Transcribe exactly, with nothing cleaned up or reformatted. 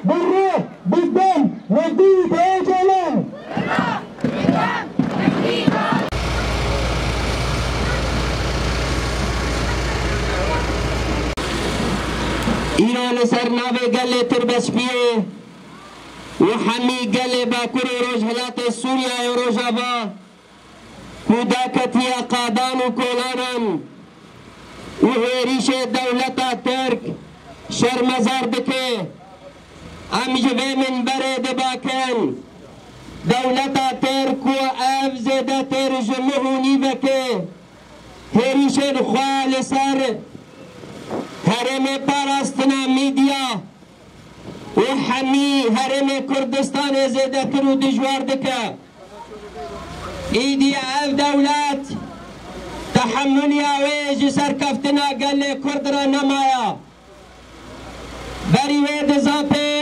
Birro, bidem, Nebî Ocalan! Îro li ser navê gelê Tirbespiyê û hemî gelê Bakur û Rojhilatê Sûriyeyê Rojava ku daketiye qadan û kolanan û hêrîşê dewleta Tirk şermezar dike. Em ji vê minberê dibakin, dewleta Tirk ku ev zêdetir ji mih û nîvekê hêrîşên xwe li ser herêmê parastina mîdya û hemî herêmê Kurdistanê zêdetir û dijwar dike. Îdî ev dewlet tehemûliya wê ji serkeftina gelê Kurd re nemaye. Berî wê di zapê